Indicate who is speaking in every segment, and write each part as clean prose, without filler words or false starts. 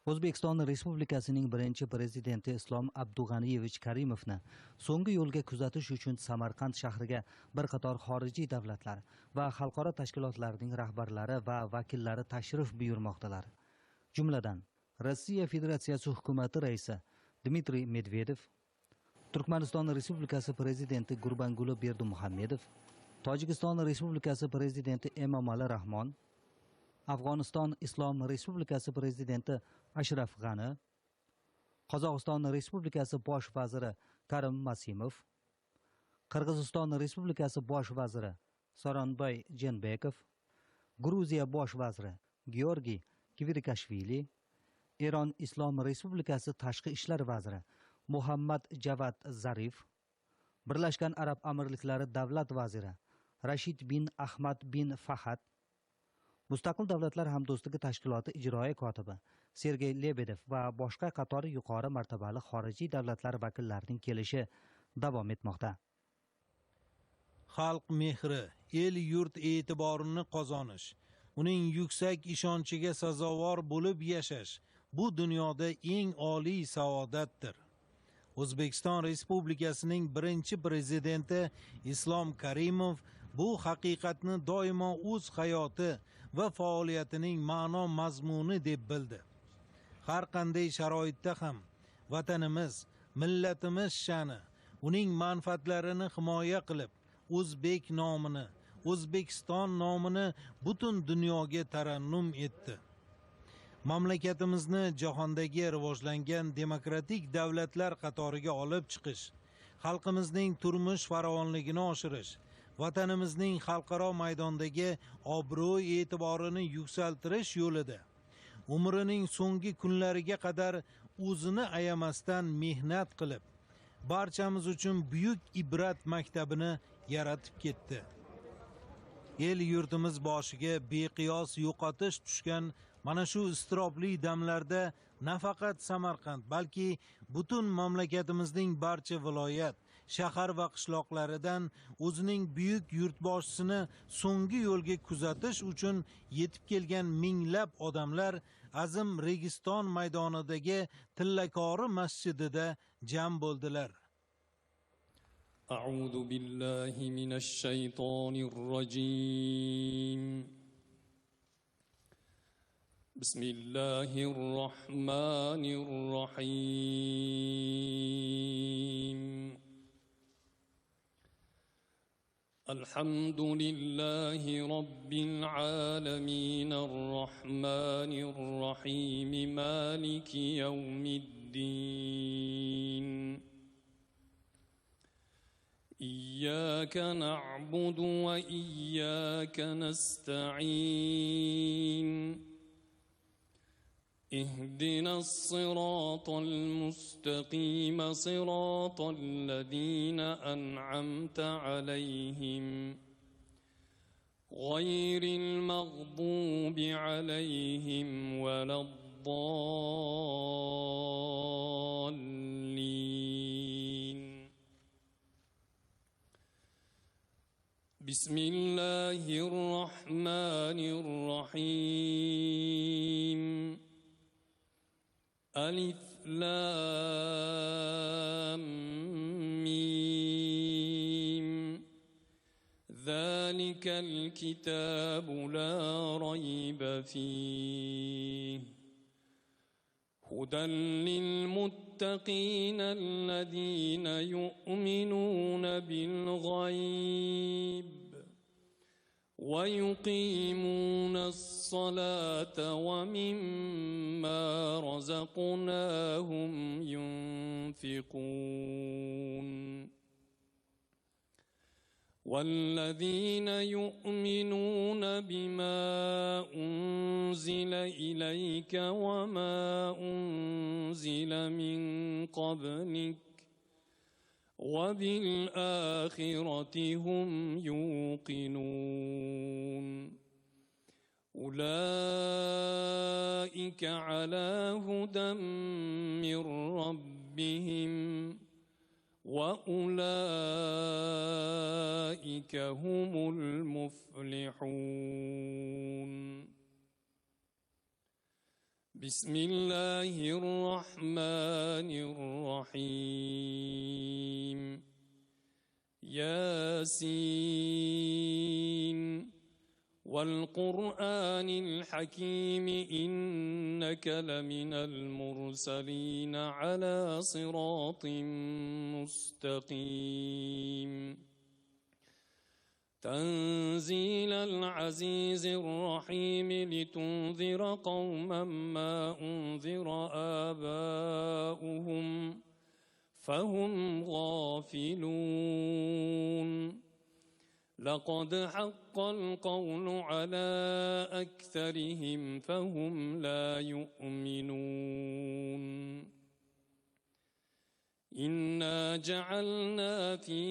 Speaker 1: O'zbekiston Respublikasining birinchi prezidenti Islom Abdug'aniyevich Karimovni so'nggi yo'lga kuzatish uchun Samarqand shahriga bir qator xorijiy davlatlar va xalqaro tashkilotlarning rahbarlari va vakillari tashrif buyurmoqdalar. Jumladan, Rossiya Federatsiyasi hukumati raisi Dmitriy Medvedev, Turkmaniston Respublikasi prezidenti Gurbanguli Berdimuhamedov, Tojikiston Respublikasi prezidenti Emomali Rahmon, Afg'oniston Islom Respublikasi prezidenti Ashraf G'ani, Qozog'iston Respublikasi bosh vaziri Karim Masimov, Qirg'iziston Respublikasi bosh vaziri Soronbay Jenbekov, Gruziya bosh vaziri Georgiy Kvirikashvili, Eron Islom Respublikasi tashqi ishlar vaziri Muhammad Javad Zarif, Birlashgan Arab Amirliklari davlat vaziri Rashid bin Ahmad bin Fahad, Mustaqil Davlatlar Hamdo'stligi Tashkiloti ijroiya kotibi Sergey Lebedev va boshqa qator yuqori martabali xorijiy davlatlar vakillarining kelishi davom etmoqda.
Speaker 2: Xalq mehri, el-yurt e'tiborini qozonish, uning yuksak ishonchiga sazovor bo'lib yashash bu dunyoda eng oliy saodatdir. O'zbekiston Respublikasining birinchi prezidenti Islom Karimov bu haqiqatni doimo o'z hayoti va faoliyatining ma'no mazmuni deb bildi. Har qanday sharoitda ham vatanimiz, millatimiz sha'ni, uning manfaatlarini himoya qilib, o'zbek nomini, O'zbekiston nomini butun dunyoga tarannum etdi. Mamlakatimizni jahondagi rivojlangan demokratik davlatlar qatoriga olib chiqish, xalqimizning turmush farovonligini oshirish, vatanimizning xalqaro maydondagi obro'-e'tiborini yuksaltirish yo'lida umrining so'nggi kunlariga qadar o'zini ayamasdan mehnat qilib, barchamiz uchun buyuk ibrat maktabini yaratib ketdi. El yurtimiz boshiga beqiyos yo'qotish tushgan mana shu iztirobli damlarda nafaqat Samarqand, balki butun mamlakatimizning barcha viloyat, shahar va qishloqlaridan o'zining buyuk yurtboshisini so'nggi yo'lga kuzatish uchun yetib kelgan minglab odamlar Azim Registon maydonidagi Tillakori masjidida jam bo'ldilar.
Speaker 3: A'udhu billahi minash shaytonir rojim. Bismillahir rohmanir rohim. Alhamdulillahi robbil alamin arrohmanir rohim maliki yawmiddin. إياك نعبد وإياك نستعين اهدنا الصراط المستقيم صراط الذين أنعمت عليهم غير المغضوب عليهم ولا الضالين. بسم الله الرحمن الرحيم. ألف لام ميم ذلك الكتاب لا ريب فيه هدى للمتقين الذين يؤمنون بالغيب ويقيمون الصلاة ومما رزقناهم ينفقون والذين يؤمنون بما أنزل إليك وما أنزل من قبلك وبالآخرة هم يوقنون أولئك على هدى من ربهم وأولئك هم المفلحون. بسم الله الرحمن الرحيم. ياسين والقرآن الحكيم إنك لمن المرسلين على صراط مستقيم. تنزيل العزيز الرحيم لتنذر قوما ما أنذر آباؤهم فهم غافلون. لقد حق القول على أكثرهم فهم لا يؤمنون. إنا جعلنا في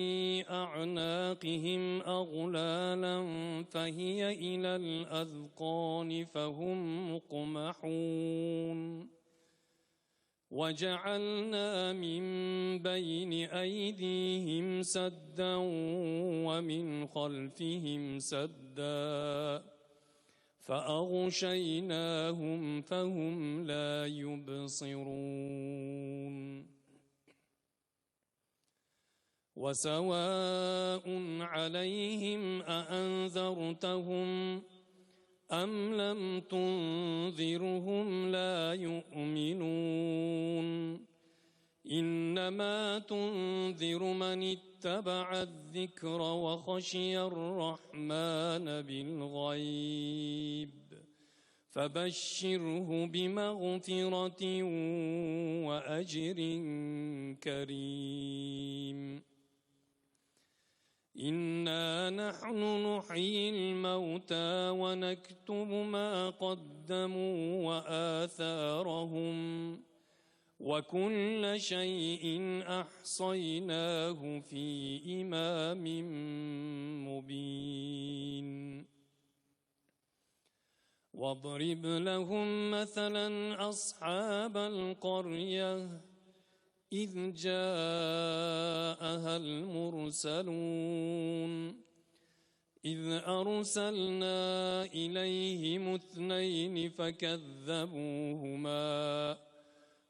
Speaker 3: أعناقهم أغلالا فهي إلى الأذقان فهم مقمحون. وجعلنا من بين أيديهم سدا ومن خلفهم سدا فأغشيناهم فهم لا يبصرون. وسواء عليهم أأنذرتهم أم لم تنذرهم لا يؤمنون. إنما تنذر من اتبع الذكر وخشي الرحمن بالغيب فبشره بمغفرة وأجر كريم. إنا نحن نحيي الموتى ونكتب ما قدموا وآثارهم وكل شيء أحصيناه في إمام مبين. واضرب لهم مثلا أصحاب القرية إذ جاءها المرسلون إذ أرسلنا إليهم اثنين فكذبوهما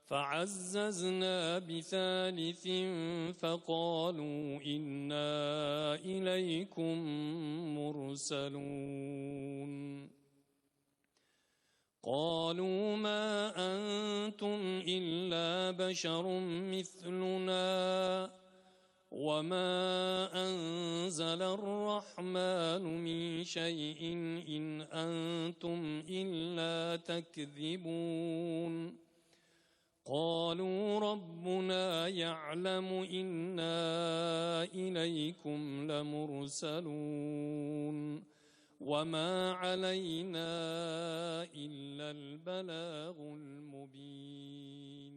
Speaker 3: فعززنا بثالث فقالوا إنا إليكم مرسلون. قالوا ما أنتم إلا بشر مثلنا وما أنزل الرحمن من شيء إن أنتم إلا تكذبون. قالوا ربنا يعلم إنا إليكم لمرسلون وما علينا إلا البلاغ المبين.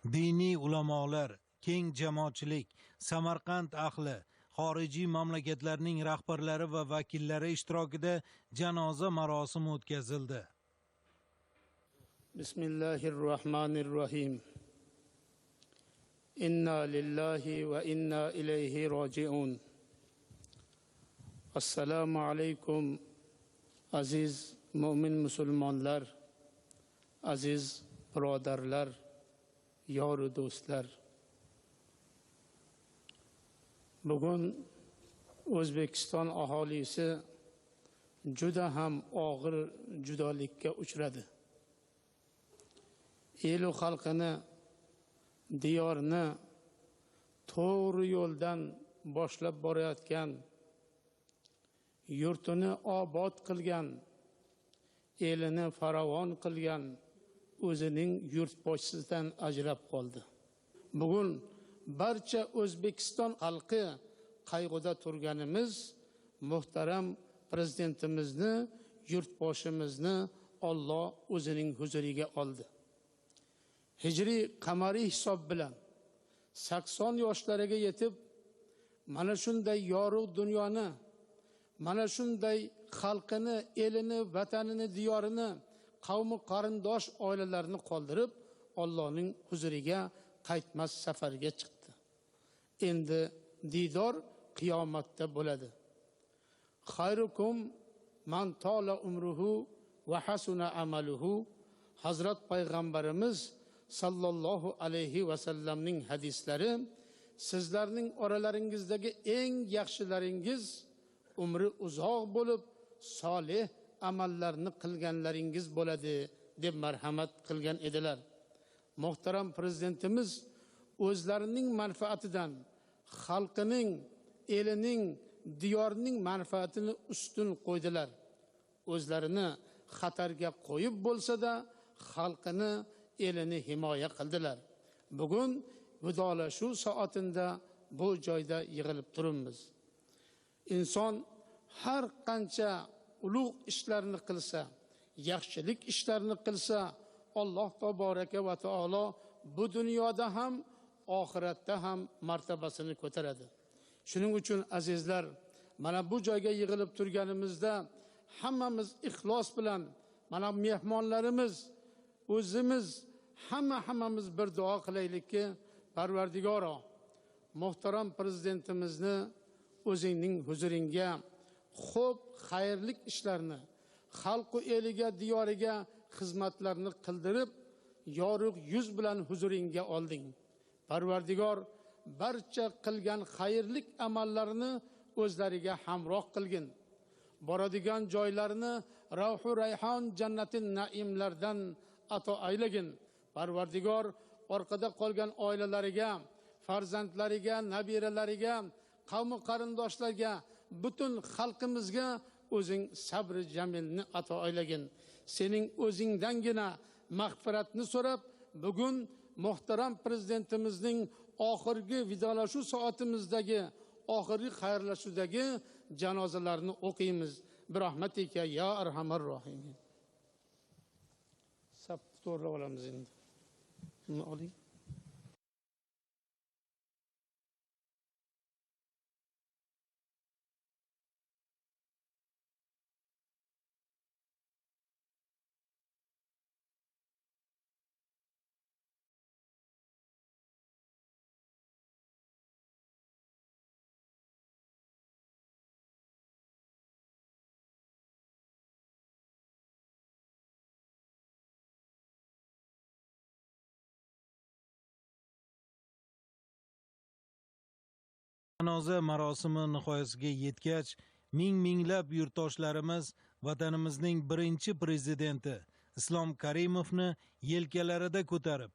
Speaker 2: Diniy ulamolar, keng jamoatchilik, Samarqand ahli, xorijiy mamlakatlarning rahbarlari va vakillari ishtirokida janoza marosimi o'tkazildi.
Speaker 4: Bismillahirrohmanirrohim. Inna lillahi va inna ilayhi roji'un. Assalomu alaykum aziz mo'min musulmonlar, aziz birodarlar, yoru do'stlar. Bugun O'zbekiston aholisi juda ham og'ir judolikka uchradi. Elu xalqini, diyorni to'g'ri yo'ldan boshlab borayotgan, yurtini obod qilgan, elini farovon qilgan o'zining yurtboshisidan ajrab qoldi. Bugun barcha O'zbekiston xalqi qayg'uda turganimiz muhtaram prezidentimizni, yurtboshimizni Alloh o'zining huzuriga oldi. Hijriy qamariy hisob bilan 80 yoshlariga yetib, mana shunday yorug' dunyoni, mana shunday xalqini, elini, vatanini, diyorini, qavmi qarindosh oilalarini qoldirib, Allohning huzuriga qaytmas safarga chiqdi. Endi diydor qiyomatda bo'ladi. Xayrukum Man tola umruhu va hasuna amaluhu. Hazrat payg'ambarimiz sallallohu alayhi va sallamning hadislari, sizlarning oralaringizdagi eng yaxshilaringiz umri uzoq bo'lib solih amallarni qilganlaringiz bo'ladi deb marhamat qilgan edilar. Muhtaram prezidentimiz o'zlarining manfaatidan xalqining, elining, diyorning manfaatini ustun qo'ydilar. O'zlarini xatarga qo'yib bo'lsa-da xalqini, elini himoya qildilar. Bugun vidolashuv soatida bu joyda yig'ilib turibmiz. Inson har qancha ulug' ishlarni qilsa, yaxshilik ishlarni qilsa, Alloh taboraka va taolo bu dunyoda ham, oxiratda ham martabasini ko'taradi. Shuning uchun azizlar, mana bu joyga yig'ilib turganimizda hammamiz ixlos bilan, mana mehmonlarimiz, o'zimiz hammamiz bir duo qilaylikki, Parvardigoro, muhtaram prezidentimizni o'zingning huzuringga xo'p xayrli ishlarni, xalqu eliga, diyoriga xizmatlarni qildirib, yorug' yuz bilan huzuringga olding. Parvardigor, barcha qilgan xayrli amallarni o'zlariga hamroh qilgin. Boradigan joylarini ravhu rayhon jannati naimlardan ato aylagin. Parvardigor, orqada qolgan oilalariga, farzandlariga, nabiralariga, qavmi qarindoshlarga, butun xalqimizga o'zing sabri jamilni ato aylagin. Sening o'zingdangina mag'firatni so'rab, bugun muhtaram prezidentimizning oxirgi vidolashuv soatimizdagi, oxirgi xayrlashuvdagi janozalarni o'qiymiz. Bi rahmatika ya arhamar rohimin. Saf to'g'rilab olamiz endi. Buni oling.
Speaker 2: Janoza marosimi nihoyasiga yetgach, ming minglab yurtdoshlarimiz vatanimizning birinchi prezidenti Islom Karimovni yelkalarida ko'tarib,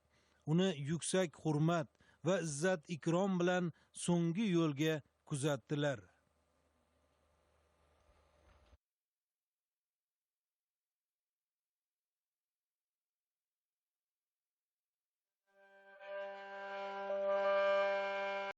Speaker 2: uni yuksak hurmat va izzat ikrom bilan so'nggi yo'lga kuzatdilar.